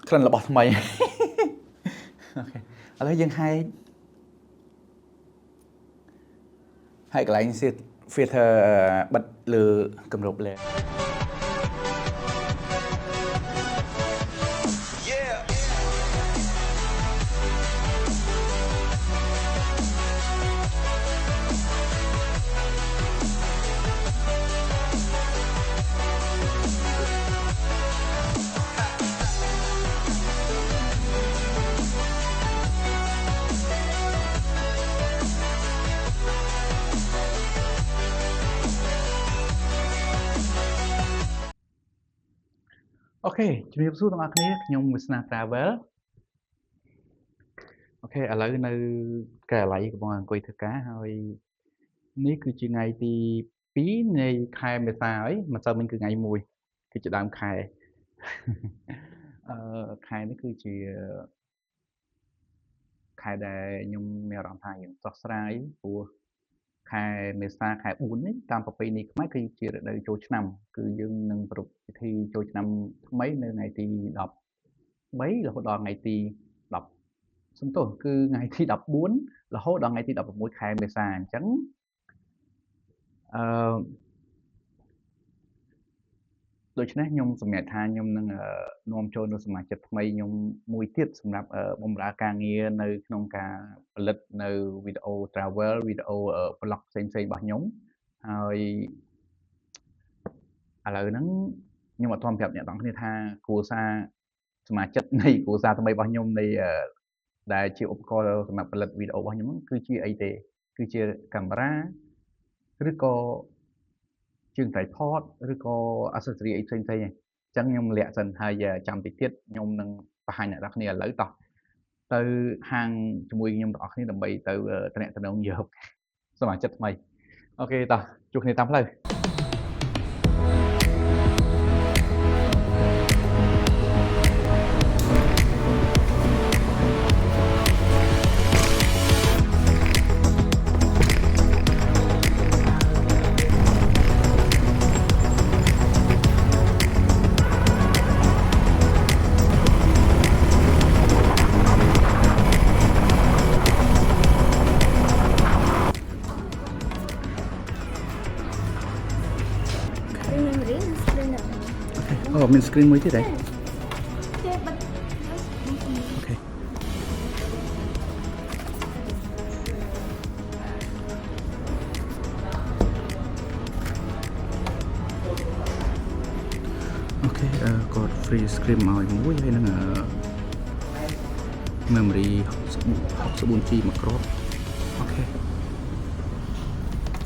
ក្លិនរបស់ថ្មី OK ឥឡូវយើងហែកហែកកន្លែង filter បិទលើគម្របលេ Yeah. OK ជំរាបសួរទាំងអស់គ្នាខ្ញុំវាសនា Travel OK ឥឡូវនៅការិយាល័យកំពុងអង្គុយធ្វើការហើយនេះគឺជាថ្ងៃទី2នៃខែមេសាហើយម្សិលមិញគឺថ្ងៃ1គឺជាដើមខែ អឺខែនេះគឺជាខែដែលខ្ញុំមានអារម្មណ៍ថារៀងស្រស់ស្រាយព្រោះខែមេសាខែ4នេះតាមប្រពៃណីខ្មែរគឺជារដូវចូលឆ្នាំគឺយើងនឹងប្រារព្ធពិធីចូលឆ្នាំថ្មីនៅថ្ងៃទី13រហូតដល់ថ្ងៃទី10សំទោសគឺថ្ងៃទី14រហូតដល់ថ្ងៃទី16ខែមេសាអញ្ចឹងអឺដូច្នេះខ្ញុំសម្រេចថាខ្ញុំនឹងនាំចូលនៅសមាជិកថ្មីខ្ញុំមួយទៀតសម្រាប់បម្រើការងារនៅក្នុងការផលិតនៅវីដេអូ travel វីដេអូ vlog ផ្សេងៗរបស់ខ្ញុំហើយឥឡូវហ្នឹងខ្ញុំអត់ទាន់ប្រាប់អ្នកទាំងគ្នាថាគ្រួសារសមាជិកនៃគ្រួសារថ្មីរបស់ខ្ញុំនៃដែលជាឧបករណ៍សម្រាប់ផលិតវីដេអូរបស់ខ្ញុំគឺជាអីទេគឺជាកាមេរ៉ាឬក៏ជើង tripod ឬក៏ accessory អីផ្សេងៗឯងអញ្ចឹងខ្ញុំលាក់សិនហើយចាំតិចទៀតខ្ញុំនឹងបង្ហាញអ្នកទាំងគ្នាឥឡូវតោះទៅហាងជាមួយខ្ញុំទាំងអស់គ្នាដើម្បីទៅតំណតំណងយកសមាជិកថ្មីOK តោះជួបគ្នាតាមផ្លូវ screen memory និង screen ដល់ អូមាន screen មួយទៀតហ៎ គេបិទ OK OK អឺគាត់ free screen មកឲ្យមួយហើយនឹងអឺ memory 64 G មួយគ្រាប់ OK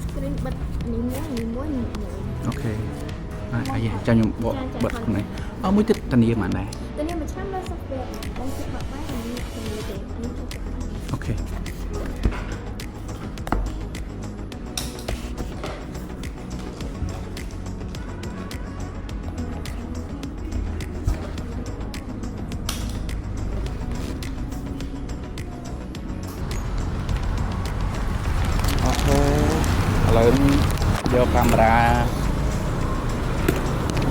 screen បិទនេះមួយនេះមួយនេះមួយ OK ហើយអាយចាំខ្ញុំបកបិទខ្លួនឯងអើមួយទៀតធានាមិនដែរ តែនេះមួយឆ្នាំលើ software បងគិតបកបែបនេះធានាទេអានេះចូលចិត្ត OK OK ឥឡូវយកកាមេរ៉ា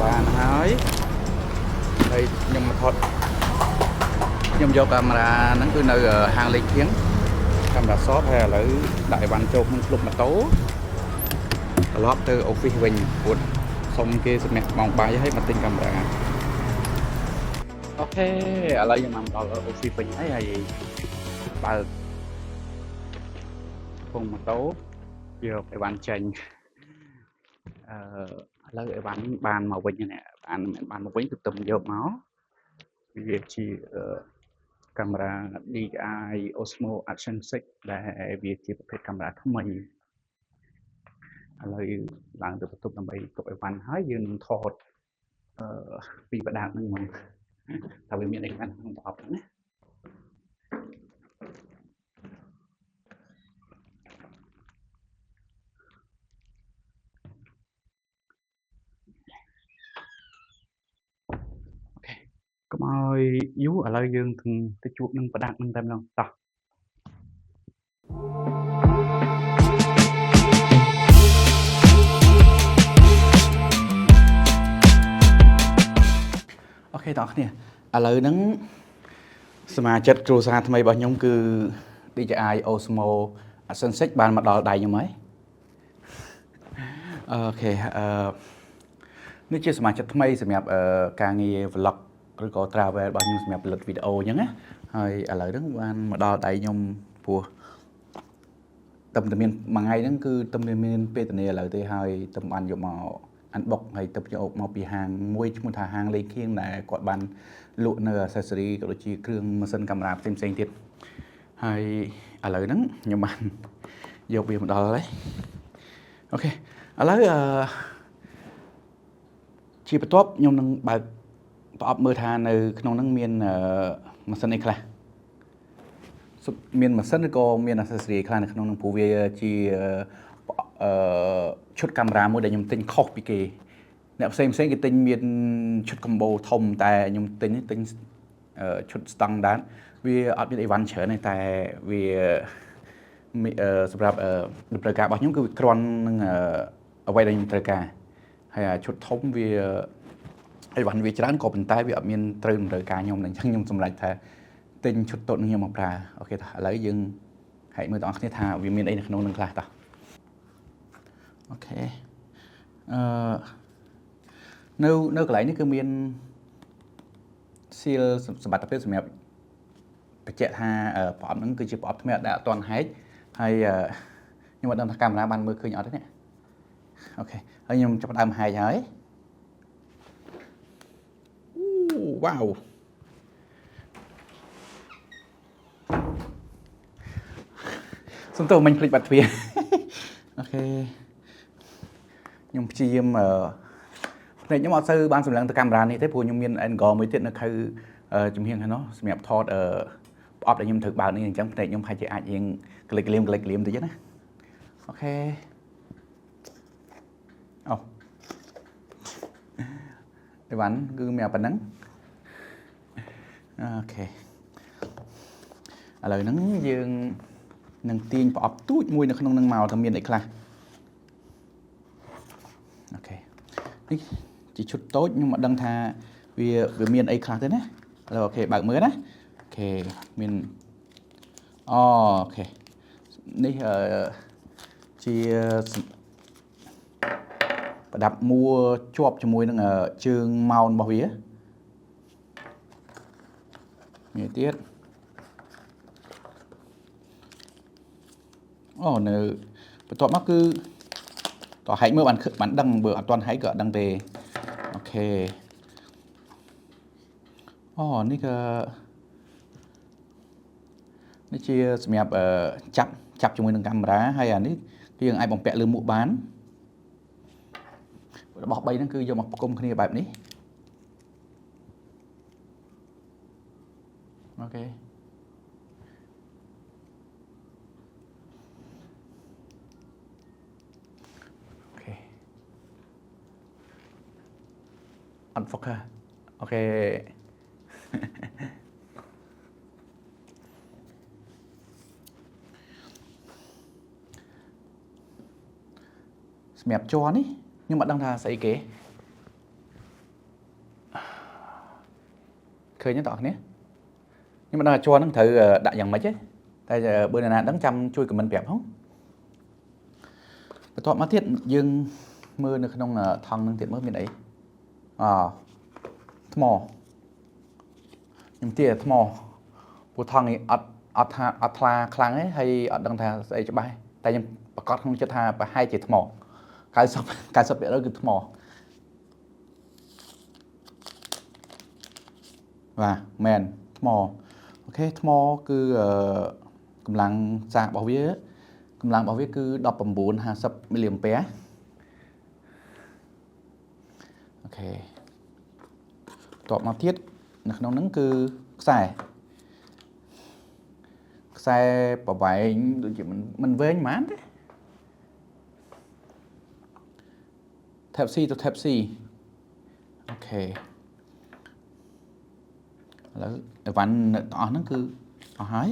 បានហើយហើយខ្ញុំមកថតខ្ញុំយកកាមេរ៉ាហ្នឹងគឺនៅហាងលេខធៀងកាមេរ៉ាសតហើយឥឡូវដាក់អីវ៉ាន់ចូលក្នុងក្លុបម៉ូតូត្រឡប់ទៅ office វិញព្រោះសុំគេសម្រាប់ម៉ោងបាយហើយមកទិញកាមេរ៉ាOK ឥឡូវខ្ញុំបានដល់ office វិញហើយហើយបើកពងម៉ូតូយកអីវ៉ាន់ចេញអឺឥឡូវអីវ៉ាន់បានមកវិញនេះបានមិនបានមកវិញគឺទំយកមកវាជាកាមេរ៉ា DJI Osmo Action 6ដែលវាជាប្រភេទកាមេរ៉ាថ្មីឥឡូវឡើងទៅបន្ទប់ដើម្បីទុកអីវ៉ាន់ហើយយើងនឹងថតអឺពីបដាកហ្នឹងមកថាវាមានអីខ្លះក្នុងប្រអប់ហ្នឹងណាOK កុំឲ្យយូរឥឡូវយើងទៅជួបនឹងប្រដាប់ហ្នឹងតែម្ដងតោះOK OK បងប្អូនឥឡូវហ្នឹងសមាជិកគ្រួសារថ្មីរបស់ខ្ញុំគឺ DJI Osmo Action 6បានមកដល់ដៃខ្ញុំហើយ OK អឺនេះជាសមាជិកថ្មីសម្រាប់អឺការងារ vlog ឬក៏ travel របស់ខ្ញុំសម្រាប់ផលិតវីដេអូអញ្ចឹងណាហើយឥឡូវហ្នឹងបានមកដល់ដៃខ្ញុំព្រោះតែតែមានមួយថ្ងៃហ្នឹងគឺតែមានពេលធានាឥឡូវទេហើយតែបានយកមក unbox ហើយទៅយកមកពីហាងមួយឈ្មោះថាហាងលេខខៀងដែលគាត់បានលក់នៅ accessory ក៏ដូចជាគ្រឿងម៉ាស៊ីនកាមេរ៉ាផ្សេងផ្សេងៗទៀតហើយឥឡូវហ្នឹងខ្ញុំបានយកវាមកដល់ហើយ OK ឥឡូវអឺជាបន្ទាប់ខ្ញុំនឹងបើកប្រអប់មើលថានៅក្នុងហ្នឹងមានអឺម៉ាស៊ីនអីខ្លះសុមានម៉ាស៊ីនឬក៏មាន accessory ខ្លះនៅក្នុងហ្នឹងព្រោះវាជាអឺឈុតកាមេរ៉ាមួយដែលខ្ញុំទិញខុសពីគេអ្នកផ្សេងផ្សេងគេទិញមានឈុត combo ធំតែខ្ញុំទិញទិញឈុត standard វាអត់មានអីវ៉ាន់ច្រើនទេតែវាសម្រាប់តម្រូវការរបស់ខ្ញុំគឺវាគ្រាន់នឹងអ្វីដែលខ្ញុំត្រូវការហើយអាឈុតធំវាអីវ៉ាន់វាច្រើនក៏ប៉ុន្តែវាអត់មានត្រូវតម្រូវការខ្ញុំអញ្ចឹងខ្ញុំសម្រេចថាទិញឈុតតូចនឹងខ្ញុំមកប្រើOK តោះឥឡូវយើងហែកមើលទាំងអស់គ្នាថាវាមានអីនៅក្នុងនឹងខ្លះតោះOK អឺនៅនៅកន្លែងនេះគឺមាន seal សម្បត្តិភាពសម្រាប់បញ្ជាក់ថាប្រអប់ហ្នឹងគឺជាប្រអប់ថ្មីអត់ដែលអត់ទាន់ហែកហើយខ្ញុំអត់ដឹងថាកាមេរ៉ាបានមើលឃើញអត់ទេនេះOK ហើយខ្ញុំចាប់ផ្ដើមហែកហើយអូវ៉ាវសុំទោសមិញភ្លេចបាត់ទ្វារ OK ខ្ញុំព្យាយាមអឺភ្នែកខ្ញុំអត់សូវបានសម្លឹងទៅកាមេរ៉ានេះទេព្រោះខ្ញុំមាន angle មួយទៀតនៅខៅចំហៀងហ្នឹងសម្រាប់ថតអឺប្រអប់ដែលខ្ញុំត្រូវបើកនេះអញ្ចឹងភ្នែកខ្ញុំប្រហែលជាអាចរៀងក្លិចក្លៀមក្លិចក្លៀមតិចណាOK អូអីវ៉ាន់គឺមានប៉ុណ្ណឹង OK ឥឡូវហ្នឹងយើងនឹងទាញប្រអប់ទូចមួយនៅក្នុងនឹងមកថាមានអីខ្លះOK នេះជាឈុតតូចខ្ញុំអត់ដឹងថាវាវាមានអីខ្លះទេណាឥឡូវ OK បើកមើលណាOK មានអូ OK នេះអឺជាប្រដាប់មួជាប់ជាមួយនឹងជើងម៉ោនរបស់វាមានទៀតអូនៅបន្ទាប់មកគឺតោះហែកមើលបានបានដឹងបើអត់ទាន់ហែកក៏អត់ដឹងទេOK អូនេះក៏នេះជាសម្រាប់ចាប់ចាប់ជាមួយនឹងកាមេរ៉ាហើយអានេះគឺយើងអាចបំពាក់លើមួកបានរបស់3ហ្នឹងគឺយកមកផ្គុំគ្នាបែបនេះOK OK អត់ focus OK សម្រាប់ជ័រនេះខ្ញុំអត់ដឹងថាស្អីគេឃើញទេបងប្អូនខ្ញុំមិនដឹងថាជ័រហ្នឹងត្រូវដាក់យ៉ាងម៉េចទេតែបើអ្នកណាដឹងចាំជួយ comment ប្រាប់ផងបន្ទាប់មកទៀតយើងមើលនៅក្នុងថង់ហ្នឹងទៀតមើលមានអីអថ្មខ្ញុំទាថ្មព្រោះថង់នេះអត់អត់ថាអត់ថ្លាខ្លាំងទេហើយអត់ដឹងថាស្អីច្បាស់តែខ្ញុំប្រកាសក្នុងចិត្តថាប្រហែលជាថ្ម90 90%គឺថ្មបាទមែនថ្ម OK ថ្មគឺកម្លាំងសាករបស់វាកម្លាំងរបស់វាគឺ1950មីលីអាំពែOK តបមកទៀតនៅក្នុងហ្នឹងគឺខ្សែខ្សែប្រវែងដូចជាមិនមិនវែងហ្មងទេ Type C ទៅ Type C OK ឥឡូវអីវ៉ាន់ទាំងអស់ហ្នឹងគឺអស់ហើយ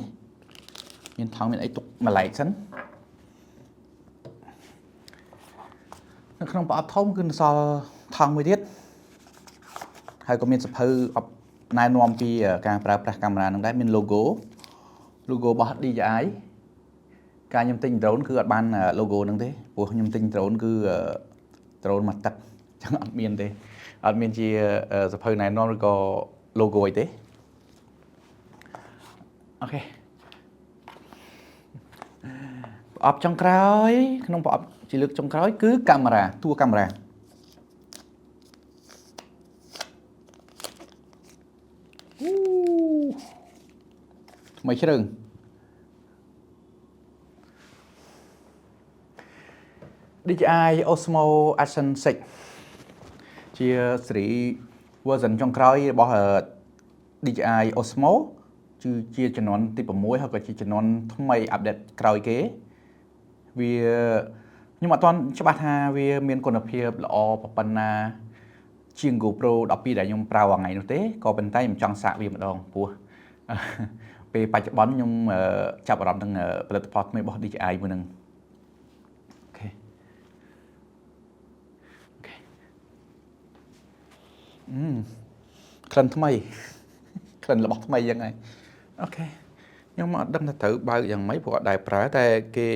មានថង់មានអីទុកម្លែកសិននៅក្នុងប្រអប់ធំគឺសល់ថង់មួយទៀត ហើយក៏មានសៀវភៅអប់ណែនាំពីការប្រើប្រាស់កាមេរ៉ានឹងដែរមាន logo របស់ DJI ការខ្ញុំទិញ drone គឺអត់បាន logo ហ្នឹងទេព្រោះខ្ញុំទិញ drone គឺ drone មកទឹកអញ្ចឹងអត់មានទេអត់មានជាសៀវភៅណែនាំឬក៏ logo អីទេOK ប្រអប់ចុងក្រោយក្នុងប្រអប់ជាលើកចុងក្រោយគឺកាមេរ៉ាតួកាមេរ៉ាអូថ្មីជ្រើង DJI Osmo Action 6ជាស៊េរី version ចុងក្រោយរបស់ DJI Osmo គឺជាជំនាន់ទី6ហើយក៏ជាជំនាន់ថ្មី update ក្រោយគេវាខ្ញុំអត់ទាន់ច្បាស់ថាវាមានគុណភាពល្អប៉ុណ្ណាជាង GoPro 12ដែលខ្ញុំប្រើរាល់ថ្ងៃនោះទេក៏ប៉ុន្តែខ្ញុំចង់សាកវាម្ដងព្រោះពេលបច្ចុប្បន្នខ្ញុំចាប់អារម្មណ៍នឹងផលិតផលថ្មីរបស់ DJI មួយហ្នឹង OK អឺក្លិនថ្មីក្លិនរបស់ថ្មីយ៉ាងហ្នឹង OK ខ្ញុំអត់ដឹងថាត្រូវបើកយ៉ាងម៉េចព្រោះអត់ដែលប្រើតែគេ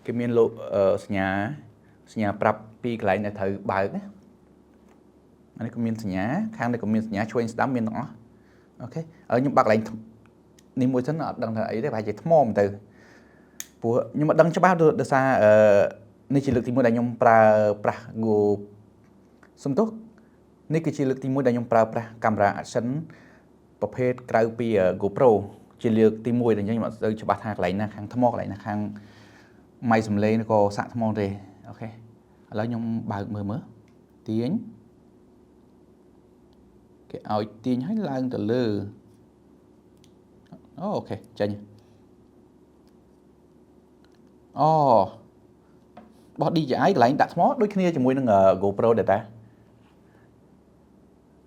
គេមានលោកសញ្ញាសញ្ញាប្រាប់ពីកន្លែងដែលត្រូវបើកណាអានេះក៏មានសញ្ញាខាងនេះក៏មានសញ្ញាឆ្វេងស្ដាំមានទាំងអស់OK ហើយខ្ញុំបើកកន្លែងនេះមួយសិនអត់ដឹងថាអីទេប្រហែលជាថ្មមិនទៅព្រោះខ្ញុំអត់ដឹងច្បាស់ដោយសារអឺនេះជាលើកទី1ដែលខ្ញុំប្រើប្រាស់ Go សុំទោសនេះគឺជាលើកទី1ដែលខ្ញុំប្រើប្រាស់កាមេរ៉ា action ប្រភេទក្រៅពី GoPro ជាលើកទី1ដែលខ្ញុំអត់ស្ូវច្បាស់ថាកន្លែងណាខាងថ្មកន្លែងណាខាងម៉ៃសំឡេងឬក៏សាកថ្មទេOK ឥឡូវខ្ញុំបើកមើលមើលទាញគេឲ្យទាញឲ្យឡើងទៅលើអូ OK ចេញអូរបស់ DJI កន្លែងដាក់ថ្មដូចគ្នាជាមួយនឹង GoPro ដែរតា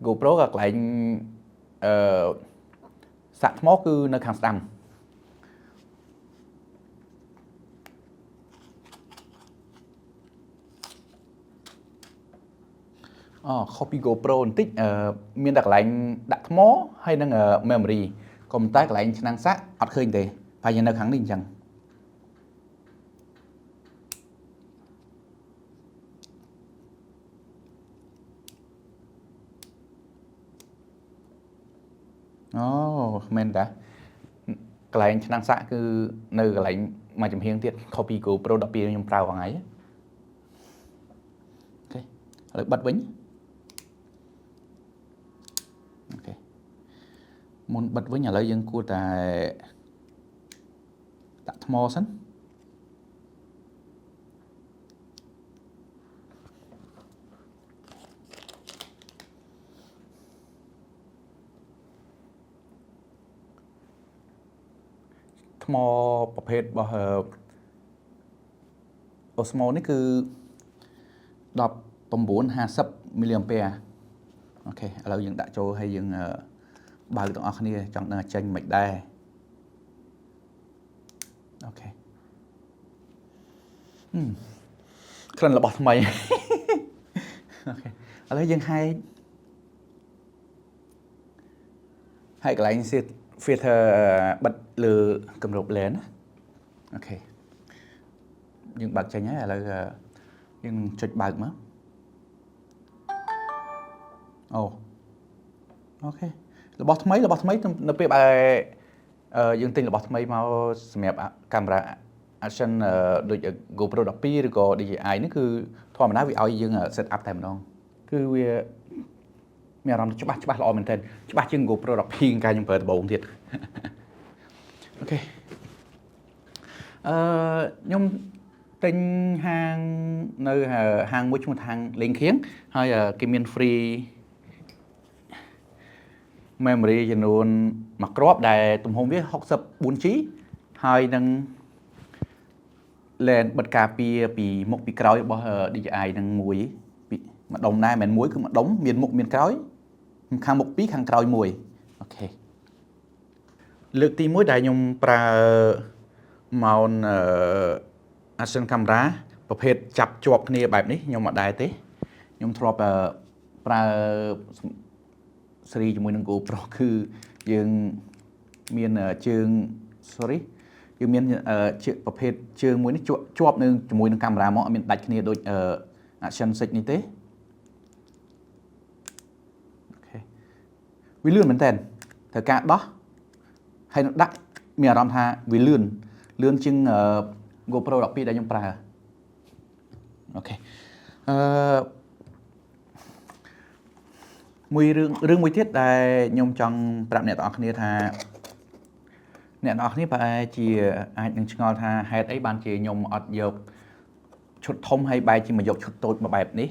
GoPro ក៏កន្លែងអឺសាក់ថ្មគឺនៅខាងស្ដាំអូខុសពី GoPro បន្តិចអឺមានតែកន្លែងដាក់ថ្មហើយនិង memory ក៏ប៉ុន្តែកន្លែងឆ្នាំងសាក់អត់ឃើញទេប្រហែលជានៅខាងនេះអញ្ចឹងអូមែនតាកន្លែងឆ្នាំងសាក់គឺនៅកន្លែងមួយចំហៀងទៀតខុសពី GoPro 12ខ្ញុំប្រើរាល់ថ្ងៃOK ឥឡូវបិទវិញ OK មុនបិទវិញឥឡូវយើងគួរតែដាក់ថ្មសិនថ្មប្រភេទរបស់ Osmo នេះគឺ1950មីលីអាំពែ OK ឥឡូវយើងដាក់ចូលហើយយើងបើកទាំងអស់គ្នាចង់ដឹងចេញមិនដែរ OK ក្លិនរបស់ថ្មី OK ឥឡូវយើងហែកហើយកន្លែង filter បិទលើគម្រប lens ណា OK យើងបើកចេញហើយឥឡូវយើងចុចបើកមកអូ OK របស់ថ្មីរបស់ថ្មីនៅពេលបែយើងទិញរបស់ថ្មីមកសម្រាប់កាមេរ៉ា action ដូច GoPro 12ឬក៏ DJI នេះគឺធម្មតាវាឲ្យយើង set up តែម្ដងគឺវាមានអារម្មណ៍ច្បាស់ច្បាស់ល្អមែនទែនច្បាស់ជាង GoPro 12កាលខ្ញុំប្រើដំបូងទៀត OK អឺខ្ញុំទិញហាងនៅហាងមួយឈ្មោះហាងលេងខៀងហើយគេមាន free memory ចំនួនមួយគ្រាប់ដែលទំហំវា 64G ហើយនឹង lens បិទការពារពីមុខពីក្រោយរបស់ DJI នឹងមួយពីម្ដុំដែរមិនមែនមួយគឺម្ដុំមានមុខមានក្រោយខាងមុខពីរខាងក្រោយមួយ OK លើកទី1ដែលខ្ញុំប្រើ mount action camera ប្រភេទចាប់ជាប់គ្នាបែបនេះខ្ញុំអត់ដែរទេខ្ញុំធ្លាប់ប្រើ ស៊េរីជាមួយនឹង GoPro គឺយើងមានជើង sorry យើងមានជាប្រភេទជើងមួយនេះជាប់ជាប់នៅជាមួយនឹងកាមេរ៉ាមកអត់មានដាច់គ្នាដូច Action 6នេះទេOK វាលឿនមែនតើត្រូវការដោះហើយនឹងដាក់មានអារម្មណ៍ថាវាលឿនលឿនជាង GoPro 12ដែលខ្ញុំប្រើOK អឺមួយរឿងរឿងមួយទៀតដែលខ្ញុំចង់ប្រាប់អ្នកទាំងអស់គ្នាថាអ្នកទាំងអស់គ្នាប្រហែលជាអាចនឹងឆ្ងល់ថាហេតុអីបានជាខ្ញុំអត់យកឈុតធំហើយបែរជាមកយកឈុតតូចមួយបែបនេះ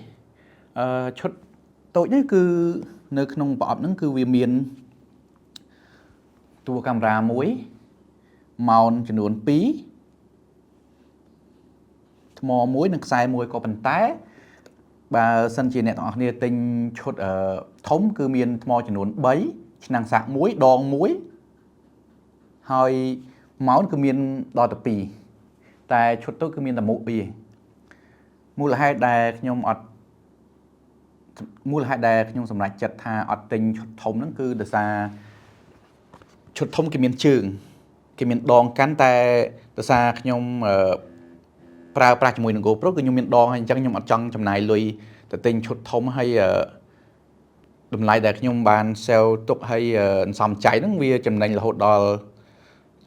អឺឈុតតូចនេះគឺនៅក្នុងប្រអប់ហ្នឹងគឺវាមានតួកាមេរ៉ាមួយម៉ោនចំនួន2ថ្មមួយនិងខ្សែមួយក៏ប៉ុន្តែបើសិនជាអ្នកទាំងអស់គ្នាទិញឈុតធំគឺមានថ្មចំនួន3ឆ្នាំងសាកមួយដងមួយហើយម៉ោនគឺមានដល់ទៅ2តែឈុតតូចគឺមានតែមុខ2ឯងមូលហេតុដែលខ្ញុំអត់មូលហេតុដែលខ្ញុំសម្រេចចិត្តថាអត់ទិញឈុតធំហ្នឹងគឺដោយសារឈុតធំគេមានជើងគេមានដងកាន់តែដោយសារខ្ញុំអឺប្រើប្រាស់ជាមួយនឹង GoPro គឺខ្ញុំមានដងហើយអញ្ចឹងខ្ញុំអត់ចង់ចំណាយលុយទៅទិញឈុតធំហើយតម្លៃដែលខ្ញុំបាន save ទុកហើយសំចៃហ្នឹងវាចំណេញរហូតដល់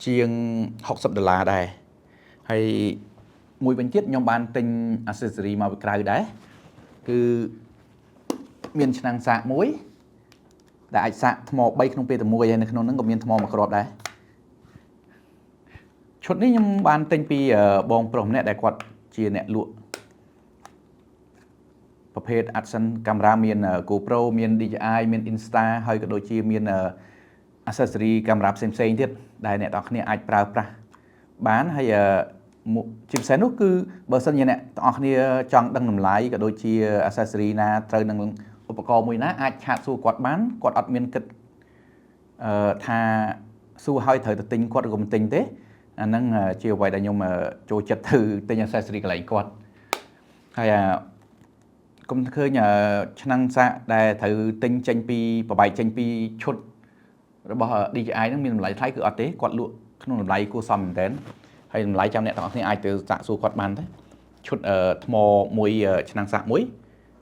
ជាង60ដុល្លារដែរហើយមួយវិញទៀតខ្ញុំបានទិញ accessory មកពីក្រៅដែរគឺមានឆ្នាំងសាកមួយដែលអាចសាកថ្ម3ក្នុងពេលតែមួយហើយនៅក្នុងហ្នឹងក៏មានថ្មមួយគ្រាប់ដែរឈុតនេះខ្ញុំបានទិញពីបងប្រុសម្នាក់ដែលគាត់ជាអ្នកលក់ប្រភេទ Action កាមេរ៉ាមាន GoPro មាន DJI មាន Insta ហើយក៏ដូចជាមាន accessory កាមេរ៉ាផ្សេងផ្សេងទៀតដែលអ្នកទាំងអស់គ្នាអាចប្រើប្រាស់បានហើយជាពិសេសនោះគឺបើសិនជាអ្នកទាំងអស់គ្នាចង់ដឹងតម្លៃក៏ដូចជា accessory ណាត្រូវនឹងឧបករណ៍មួយណាអាច chat សួរគាត់បានគាត់អត់មានគិតអឺថាសួរហើយត្រូវទៅទិញគាត់ឬក៏មិនទិញទេអាហ្នឹងជាអ្វីដែលខ្ញុំចូលចិត្តធ្វើទិញ accessory កន្លែងគាត់ហើយអាកុំឃើញឆ្នាំងសាកដែលត្រូវទិញចេញពីប្របែកចេញពីឈុតរបស់ DJI ហ្នឹងមានតម្លៃថ្លៃគឺអត់ទេគាត់លក់ក្នុងតម្លៃគួរសមមែនទែនហើយតម្លៃចាំអ្នកទាំងអស់គ្នាអាចទៅសាកសួរគាត់បានទេឈុតថ្មមួយឆ្នាំងសាកមួយ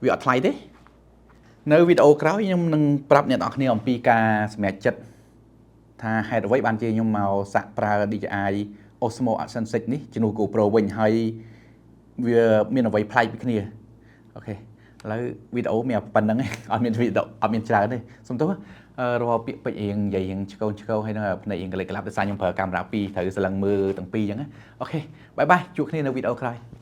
វាអត់ថ្លៃទេនៅវីដេអូក្រោយខ្ញុំនឹងប្រាប់អ្នកទាំងអស់គ្នាអំពីការសម្រេចចិត្តថាហេតុអ្វីបានជាខ្ញុំមកសាកប្រើ DJI Osmo Action 6នេះជំនួស GoPro វិញហើយវាមានអ្វីប្លែកពីគ្នាOK ឥឡូវវីដេអូមានប៉ុណ្្នឹងឯងអត់មានវីដេអូអត់មានច្រើនទេសុំទោសរាល់ពាក្យពេចន៍រៀងនិយាយរៀងឆ្កូនឆ្កោហើយនឹងភ្នែករៀងកលិចក្លាប់ដោយសារខ្ញុំប្រើកាមេរ៉ា2ត្រូវសន្លឹងមើលទាំងពីរអញ្ចឹង OK bye bye ជួបគ្នានៅវីដេអូក្រោយ។